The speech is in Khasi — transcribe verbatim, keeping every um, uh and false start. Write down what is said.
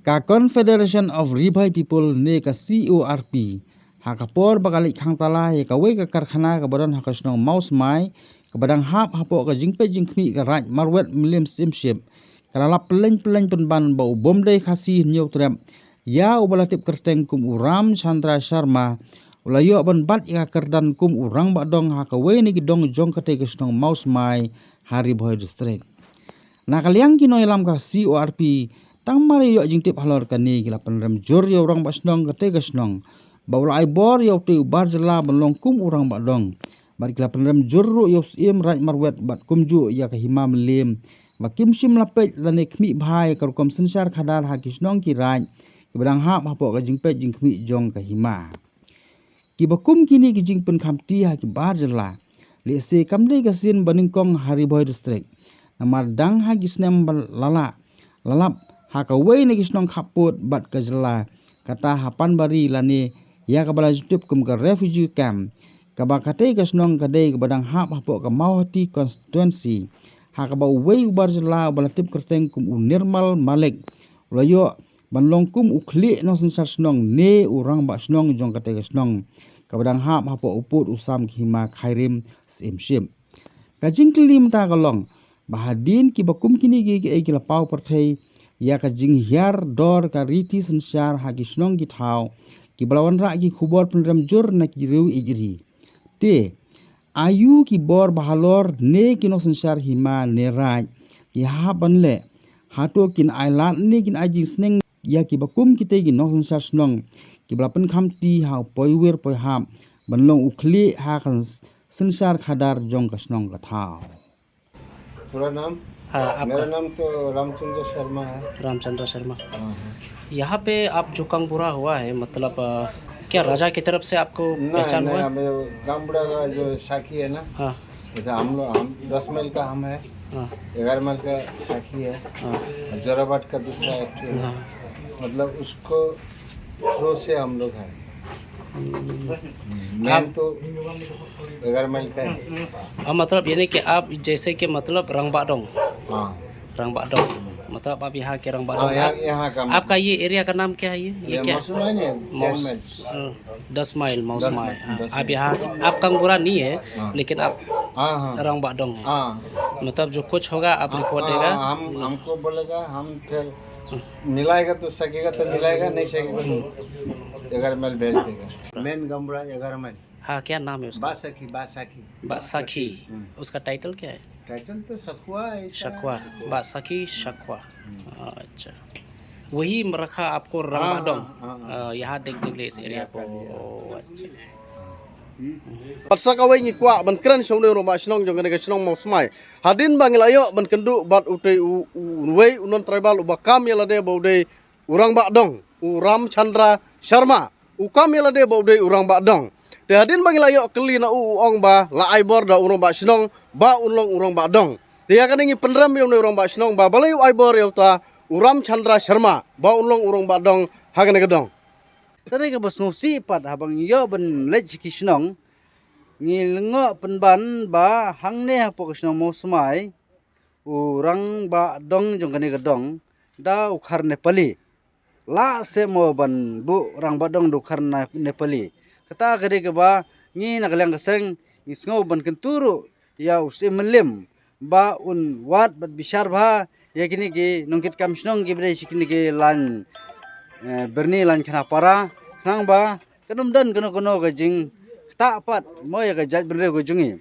Ka Confederation of Ri Bhoi People ne ka C O R P, ha ka por ba ka leit khang tala ïa kawei ka karkhana kaba don ha ka shnong Mawsmai, kaba dang hap hapoh ka jingpeit jingkhmih ka Raid Marwet Mylliem Syiemship, ka la lap pyllein pyllein pynban ba u Bymdei Khasi Hynñiewtrep, ïa uba la tip kyrteng kum u Ram Chandra Sharma, u la ïoh ban bat ïa ka kyrdan kum u Rangbah Dong ha kawei na ki dong jong katei ka shnong Mawsmai, ha Ri Bhoi District. Na ka liang ki nongïalam ka C O R P, tang mar ïa ïoh jingtip halor kane, ki la pynrem jur ïa u Rangbah Shnong katei ka shnong, ba u la ai bor ïa utei u bar jylla ban long kum u Rangbah Dong. Bad ki la pynrem jur ruh ïa u Syiem Raid Marwet bad kumjuh ïa ka Hima Mylliem, ba kim shym la peit lane khmih bha ïa ka rukom synshar khadar ha ki shnong ki raid kiba dang hap hapoh ka jingpeit jingkhmih jong ka hima. Kiba kum kine ki jingpynkhamti ha ki bar jylla, lehse kam dei ka sien ba nyngkong ha Ri Bhoi District. Namar dang ha ki snem ba la lah, la lap ha kawei na ki shnong khappud bad ka jylla, kata ha Panbari lane ïa kaba la ju tip kum ka refugee camp, kaba katei ka shnong ka dei kaba dang hap hapoh ka Mawhati constituency, ha kaba uwei u bar jylla uba la tip kyrteng kum u Nirmal Malik, u la ïoh ban long kum u khlieh nongsynshar shnong ne u Rangbah Shnong jong katei ka shnong, kaba dang hap hapoh u pud u sam ka hima Khyrim Syiemship. Ka jingkylli mynta ka long, ba hadien kiba kum kine kiei kiei ki la paw pyrthei ïa ka jinghiar dor ka riti synshar ha ki shnong ki thaw, kiba la wanrah ki khubor pynrem jur na ki riew ïeit ri, te aiu ki bor ba halor ne ki nongsynshar hima ne raid ki hap ban leh? Hato kin ai lad ne kin ai jingsneng ïa kiba kum kitei ki nongsynshar shnong, kiba la pynkhamti ha u poiwir poihap ban long u khlieh ha ka synshar khadar jong ka shnong ka thaw? पूरा नाम? हाँ, आपका? मेरा नाम तो रामचंद्र शर्मा है। रामचंद्र शर्मा। हाँ, हाँ। यहाँ पे आप जो कांगबुरा हुआ है, मतलब, अ, क्या राजा की तरफ से आपको नहीं, पहचान नहीं, हुआ? हमें गांवबुढ़ा का जो साखी है ना, हाँ, इधर हम लोग, हम दस माइल का हम है, हाँ, ग्यारह माइल का साखी है, हाँ, और जोराबाट का दूसरा एक ठो है। हाँ। मतलब उसको थ्रू से हम लोग हैं। हम्म। मेन तो ग्यारह माइल का है। हाँ, मतलब, यानी कि आप जैसे कि, मतलब, रंगबाडोंग, हाँ, रंगबाडोंग, मतलब, आप यहाँ के रंगबाडोंग, हाँ, यहाँ, आप, यहाँ का आपका ये एरिया का नाम क्या है? ये, ये ये क्या? मौसम है ना, मौस-, ten miles। अ, दस माइल, मौस दस माइल। माइल, हाँ, दस आप माइल। यहाँ, आप कांगबुरा नहीं है, हाँ। लेकिन आप हाँ, हाँ। रंगबाडोंग है। हाँ। मतलब, जो कुछ होगा, आप रिपोर्ट हाँ, देगा। हम, हमको बोलेगा, हम फिर मिलाएगा तो सकेगा तो मिलाएगा, नहीं सकेगा तो ग्यारह माइल भेज देगा। मेन गांवबुढ़ा ग्यारह माइल। हाँ, क्या नाम है उसका? बासाखी, बासाखी। बासाखी। हम्म। उसका टाइटल क्या है? टाइटल तो सखुआ है, ऐसा शखुआ, है। बासाखी शखुआ। अच्छा, वही रखा आपको रंगबाडोंग, हाँ, हाँ, हाँ। अ, यहाँ देखने के लिए इस एरिया यहाँ को। का लिए। ओ, अच्छा। Pat sa kawei ngi kwah ban kren sha une u rangbah shnong jong kane ka shnong Mawsmai. Hadien ba ngi la ïoh ban kynduh bad utei u, u, uwei u non tribal uba kam ïa lade ba u dei u rangbah dong, u Ram Chandra Sharma. U kam ïa lade ba u dei u rangbah dong. Te hadien ba ngi la ïoh kylli na u, u ong ba la ai bor da u rangbah shnong ba un long u rangbah dong. Te ïa kane ngi pynrem ïa une u rangbah shnong ba balei u ai bor ïa uta u Ram Chandra Sharma ba un long u rangbah dong ha kane ka dong. Te hynrei kaba sngewsih pat haba ngi ïoh ban leit sha ki shnong, ngi lyngngoh pynban ba hangne hapoh ka shnong Mawsmai, u rangbah dong jong kane ka dong da u khar Nepali. Lah seh mo ban buh rangbah dong da u khar Na-, Nepali. Kata ka dei kaba ngi na ka liang ka seng ngi sngew ban kyntu ruh ïa u Syiem Mylliem ba un wad bad bishar bha ïa kine ki nongkitkam shnong kiba dei sha kine ki lain, eh, byrni, lain khynnah para, khnang ba kan ym don kano kano ka jingktah pat mo ïa ka jaitbynriew ka jong ngi.